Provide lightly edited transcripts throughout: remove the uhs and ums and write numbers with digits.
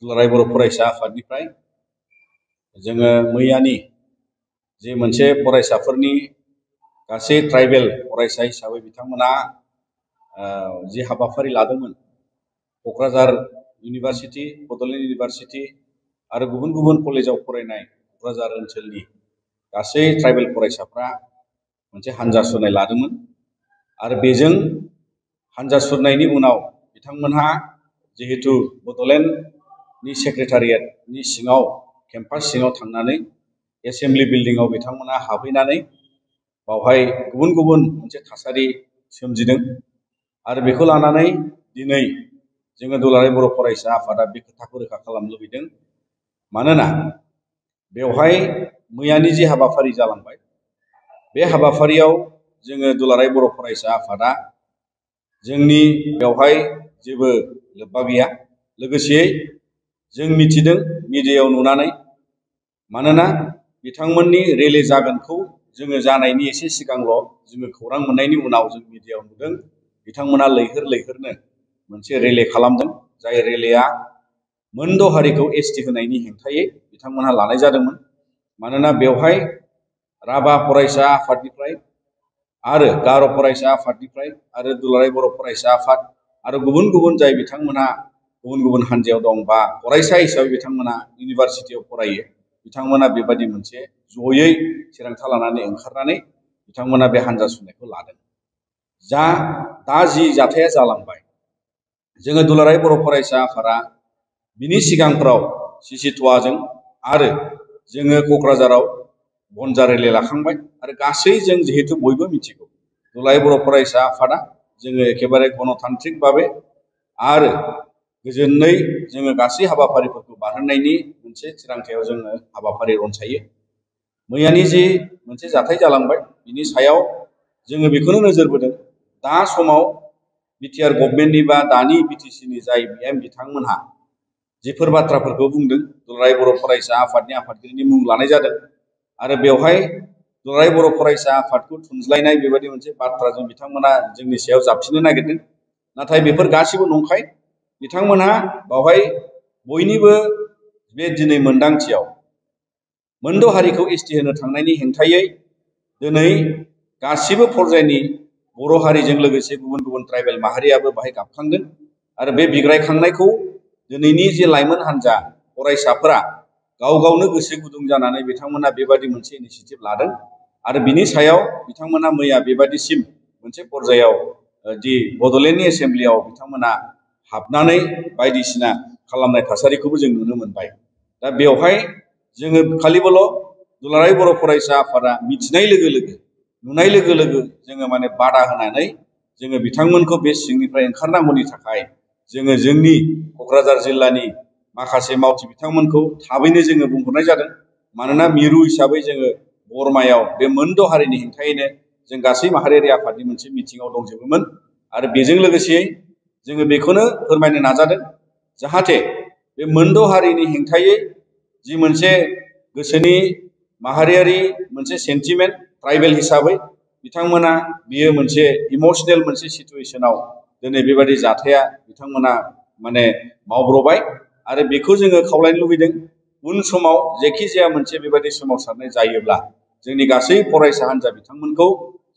दुलाराय बर' फरायसा आफादनिफ्राय जोङो मैयानि जे मोनसे फरायसाफोरनि गासै ट्राइबेल फरायसा हिसाबै बिथांमोना जे हाबाफारि लादोंमोन क'क्राझार इउनिभार्सिटी बड'लेण्ड इउनिभार्सिटी आरो गुबुन गुबुन कलेजाव फरायनाय क'क्राझार ओनसोलनि गासै ट्राइबेल फरायसाफ्रा मोनसे हान्जा सुरनाय लादोंमोन आरो बेजों हान्जा सुरनायनि उनाव बिथांमोनहा जिहेतु बड'लेण्डनि सेक्रेटारियेटनि सिङाव केम्पास सिङाव थांनानै एसेम्बलि बिल्डिंआव बिथांमोना हाबहैनानै बावहाय गुबुन गुबुन मोनसे थासारि सोमजिदों आरो बेखौ लानानै दिनै जोङो दुलाराय बर' फरायसा आफादा बे खोथाखौ रोखा खालामनो लुबैदों मानोना बेवहाय मैयानि जे हाबाफारि जालांबाय बे हाबाफारियाव जोङो दुलाराय बर' फरायसा आफादा जोंनि बेवहाय जेबो लोब्बा गैया लोगोसेयै जों मिथिदों मिडियायाव नुनानै मानोना बिथांमोननि रेलि जागोनखौ जोङो जानायनि एसे सिगांल' जोङो खौरां मोननायनि उनाव जों मिडियायाव नुदों बिथांमोना लैहोर लैहोरनो मोनसे रेलि खालामदों जाय रेलिया मोनद' हारिखौ एसटि होनायनि हेंथायै बिथांमोनहा लानाय जादोंमोन मानोना बेवहाय राभा फरायसा आफादनिफ्राय आरो गार' फरायसा आफादनिफ्राय आरो दुलाराय बर' फरायसा आफाद आरो गुबुन गुबुन जाय बिथांमोनहा गुबुन गुबुन हान्जायाव दं बा फरायसा हिसाबै बिथांमोना इउनिभार्सिटियाव फरायो बिथांमोना बेबादि मोनसे जयै थिरांथा लानानै ओंखारनानै बिथांमोना बे हान्जा सुरनायखौ लादों दा जि जाथाया जालांबाय जोङो दुलाराय बर' फरायसा आफादा बिनि सिगांफ्राव सिसिटुवाजों आरो जोङो क'क्राझाराव बनजा रेलि लाखांबाय आरो गासै जों जिहेतु बयबो मिथिगौ दुलाराय बर' फरायसा आफादा जोङो एखेबारे गणतान्त्रिक भाबै आरो गोजोनै जोङो गासै हाबाफारिफोरखौ बारहोनायनि मोनसे थिरांथायाव जोङो हाबाफारि रनसायो मैयानि जे मोनसे जाथाय जालांबाय बिनि सायाव जोङो बेखौनो नोजोर बोदों दा समाव बिटिआर गभर्नमेन्टनि बा दानि बिटिसिनि जाय बिएम बिथांमोनहा जिफोर बाथ्राफोरखौ बुंदों दुलाराय बर' फरायसा आफादनि आफादगिरिनि मुं लानाय जादों आरो बेवहाय दुलाराय बर' फरायसा आफादखौ थुनज्लायनाय बेबायदि मोनसे बाथ्राजों बिथांमोना जोंनि सायाव जाबसिननो नागिरदों नाथाय बेफोर गासिबो नंखाय बिथांमोनहा बावहाय बयनिबो बे दिनै मोनदांथियाव मोनद' हारिखौ एसटि होनो थांनायनि हेंथायै दिनै गासिबो पर्यायनि बर' हारिजों लोगोसे गुबुन गुबुन ट्राइबेल माहारियाबो बाहाय गाबखांदों आरो बे बिग्रायखांनायखौ दिनैनि जे लाइमोन हान्जा फरायसाफोरा गाव गावनो गोसो गुदुं जानानै बिथांमोना बेबादि मोनसे इनिसिएटिभ लादों आरो बिनि सायाव बिथांमोना मैया बेबादिसिम मोनसे पर्यायाव दि बड'लेण्डनि एसेम्बलियाव बिथांमोना हाबनानै बायदिसिना खालामनाय थासारिखौबो जों नुनो मोनबाय दा बेवहाय जोङो खालिबोल' दुलाराय बर' फरायसा आफादा मिथिनाय लोगो लोगो नुनाय लोगो लोगो जोङो माने बादा होनानै जोङो बिथांमोनखौ बे सिंनिफ्राय ओंखारनांगौनि थाखाय जोङो जोंनि क'क्राझार जिल्लानि माखासे मावथि बिथांमोनखौ थाबैनो जोङो बुंहरनाय जादों मानोना मिरु हिसाबै जोङो बरमायाव बे मोनद' हारिनि हेंथायैनो जों गासै माहारियारि आफादनि मोनसे मिटिङाव दंजोबोमोन आरो बेजों लोगोसेयै जोङो बेखौनो फोरमायनो नाजादों जाहाथे बे मोनद' हारिनि हेंथायै जि मोनसे गोसोनि माहारियारि मोनसे सेन्टिमेन्ट ट्राइबेल हिसाबै बिथांमोना बियो मोनसे इमोशनेल मोनसे सिचुवेशनाव दिनै बेबादि जाथाया बिथांमोना माने मावब्रबाय आरो बेखौ जोङो खावलायनो लुबैदों उन समाव जेखि जाया मोनसे बेबादि सोमावसारनाय जायोब्ला जोंनि गासै फरायसा हान्जा बिथांमोनखौ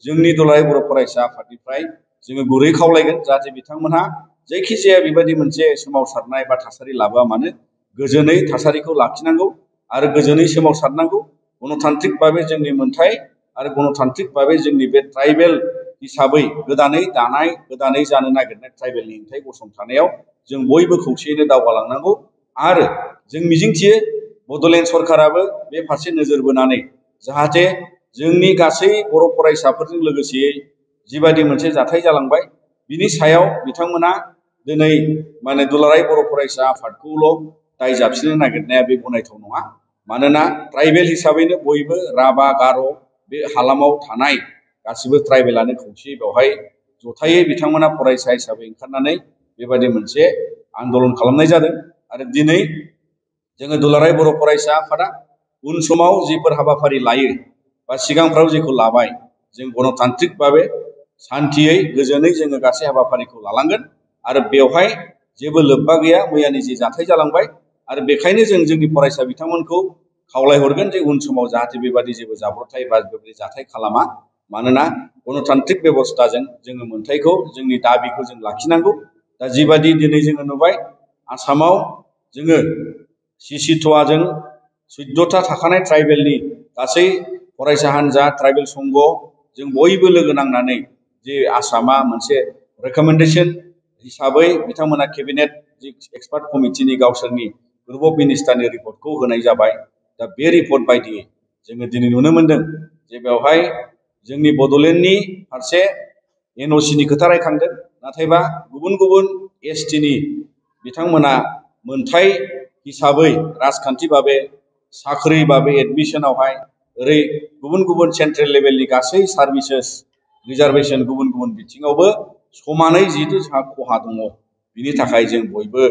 जोंनि दुलाराय बर' फरायसा आफादनिफ्राय जोङो गुरै खावलायगोन जाहाथे बिथांमोनहा जायखि जाया बेबादि मोनसे सोमावसारनाय बा थासारि लाबोआ मानो गोजोनै थासारिखौ लाखिनांगौ आरो गोजोनै सोमावसारनांगौ गणतान्त्रिक भाबै जोंनि मोन्थाय आरो गणतान्त्रिक भाबै जोंनि बे ट्राइबेल हिसाबै गोदानै दानाय गोदानै जानो नागिरनाय ट्राइबेलनि हेंथायै गसंथानायाव जों बयबो खौसेयैनो दावगालांनांगौ आरो जों मिजिंथियो बड'लेण्ड सरकाराबो बे फारसे नोजोर बोनानै जाहाथे जोंनि गासै बर' फरायसाफोरजों लोगोसेयै जिबादि मोनसे जाथाय जालांबाय बिनि सायाव बिथांमोना दिनै माने दुलाराय बर' फरायसा आफादखौल' दाय जाबसिननो नागिरनाया बे गनायथाव नङा मानोना ट्राइबेल हिसाबैनो बयबो राभा गार' बे हालामाव थानाय गासिबो ट्राइबेलानो खौसेयै बेवहाय जथायै बिथांमोना फरायसा हिसाबै ओंखारनानै बेबादि मोनसे आन्दलन खालामनाय जादों आरो दिनै जोङो दुलाराय बर' फरायसा आफादा उन समाव जिफोर हाबाफारि लायो बा सिगांफ्राव जेखौ लाबाय जों गणतान्त्रिक भाबै शान्तियै गोजोनै जोङो गासै हाबाफारिखौ लालांगोन आरो बेवहाय जेबो लोब्बा गैया मैयानि जे जाथाय जालांबाय आरो बेखायनो जों जोंनि फरायसा बिथांमोनखौ खावलायहरगोन जे उन समाव जाहाथे बेबादि जेबो जाब्रबथाय बा बेबादि जाथाय खालामा मानोना गणतान्त्रिक बेबस्थाजों जोङो मोनथायखौ जोंनि दाबिखौ जों लाखिनांगौ दा जिबादि दिनै जोङो नुबाय आसामाव जोङो सिसिट'आजों 14टा थाखानाय ट्राइबेलनि गासै फरायसा हान्जा ट्राइबेल संघ जों बयबो लोगो नांनानै जे आसामा मोनसे रेकमेन्डेशन हिसाबै बिथांमोना केबिनेट एक्सपार्ट कमिटिनि गावसोरनि ग्रुप अफ मिनिस्टारनि रिपर्टखौ होनाय जाबाय दा बे रिपर्ट बायदियै जोङो दिनै नुनो मोनदों जे बेवहाय जोंनि बड'लेण्डनि फारसे एनअसिनि खोथा रायखांदों नाथायबा गुबुन गुबुन एसटिनि बिथांमोना मोनथाय हिसाबै राजखान्थि भाबे साख्रि भाबे एडमिशनावहाय ओरै गुबुन गुबुन सेन्ट्रेल लेभेलनि गासै सार्भिसेस रिजार्भेशन गुबुन गुबुन बिथिङावबो समानै जिहेतु जोंहा खहा दङ बिनि थाखाय जों बयबो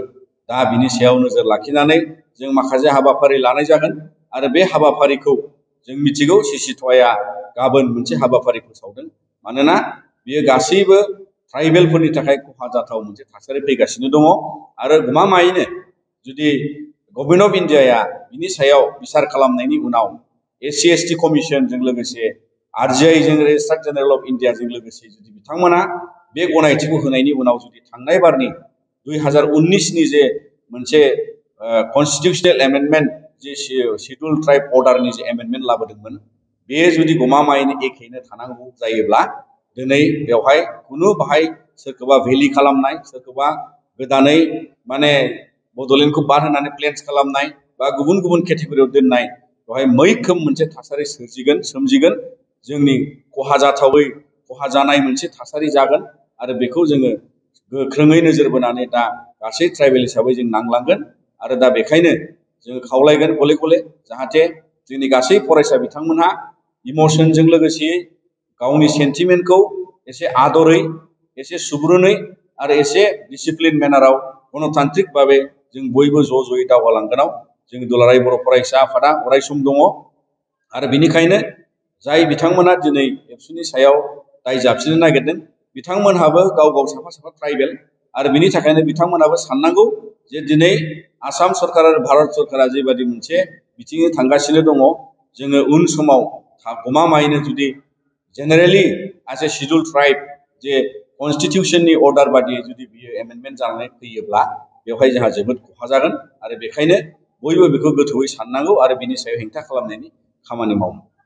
दा बिनि सायाव नोजोर लाखिनानै जों माखासे हाबाफारि लानाय जागोन आरो बे हाबाफारिखौ जों मिथिगौ सिसिट'आ गाबोन मोनसे हाबाफारि फोसावदों मानोना बियो गासैबो ट्राइबेलफोरनि थाखाय खहा जाथाव मोनसे थासारि फैगासिनो दङ आरो गमामायैनो जुदि गभर्नमेन्ट अफ इन्डियाया बिनि सायाव बिसार खालामनायनि उनाव SC/ST कमिसनजों लोगोसे RGIजों रेजिस्ट्रार जेनेरेल अफ इन्डियाजों लोगोसे जुदि बिथांमोना बे गनायथिखौ होनायनि उनाव जुदि थांनाय बारनि 2019नि जे मोनसे कन्स्टिटिउशनेल एमेन्डमेन्ट जे शिड्युल ट्राइब अर्डारनि जे एमेन्डमेन्ट लाबोदोंमोन बे जुदि गमामायैनो एखेयैनो थानांगौ जायोब्ला दिनै बेवहाय खुनु बाहाय सोरखौबा भेलि खालामनाय सोरखौबा गोदानै माने बड'लेण्डखौ बाद होनानै प्लेन्स खालामनाय बा गुबुन गुबुन केटेगरियाव दोननाय बेवहाय मैखोम मोनसे थासारि सोमजिगोन जोंनि खहा जाथावै खहा जानाय मोनसे थासारि जागोन आरो बेखौ जोङो गोख्रोङै नोजोर बोनानै दा गासै ट्राइबेल हिसाबै जों नांलांगोन आरो दा बेखायनो जोङो खावलायगोन गले गले जाहाथे जोंनि गासै फरायसा बिथांमोनहा इमोशनजों लोगोसे गावनि सेन्टिमेन्टखौ एसे आदरै एसे सुग्रुनै आरो एसे डिसिप्लिन मेनाराव गणतान्त्रिक भाबे जों बयबो ज'यै दावगालांगोनाव जोंनि दुलाराय बर' फरायसा आफादा अरायसम दङ आरो बेनिखायनो जाय बिथांमोना दिनै एबसुनि सायाव दाय जाबसिननो नागिरदों बिथांमोनहाबो गाव गाव साफा साफा ट्राइबेल आरो बिनि थाखायनो बिथांमोनाबो साननांगौ जे दिनै आसाम सरकार आरो भारत सरकारा जेबादि मोनसे बिथिङै थांगासिनो दङ जोङो उन समाव गमामायैनो जुदि जेनेरेलि एज ए शिड्युल ट्राइब जे कन्स्टिटिउशननि अर्डार बादियै जुदि बियो एमेन्डमेन्ट जानानै फैयोब्ला बेवहाय जोंहा जोबोद खहा जागोन आरो बेखायनो बयबो बेखौ गोथौयै साननांगौ आरो बिनि सायाव हेंथा खालामनायनि खामानि मावनांगौ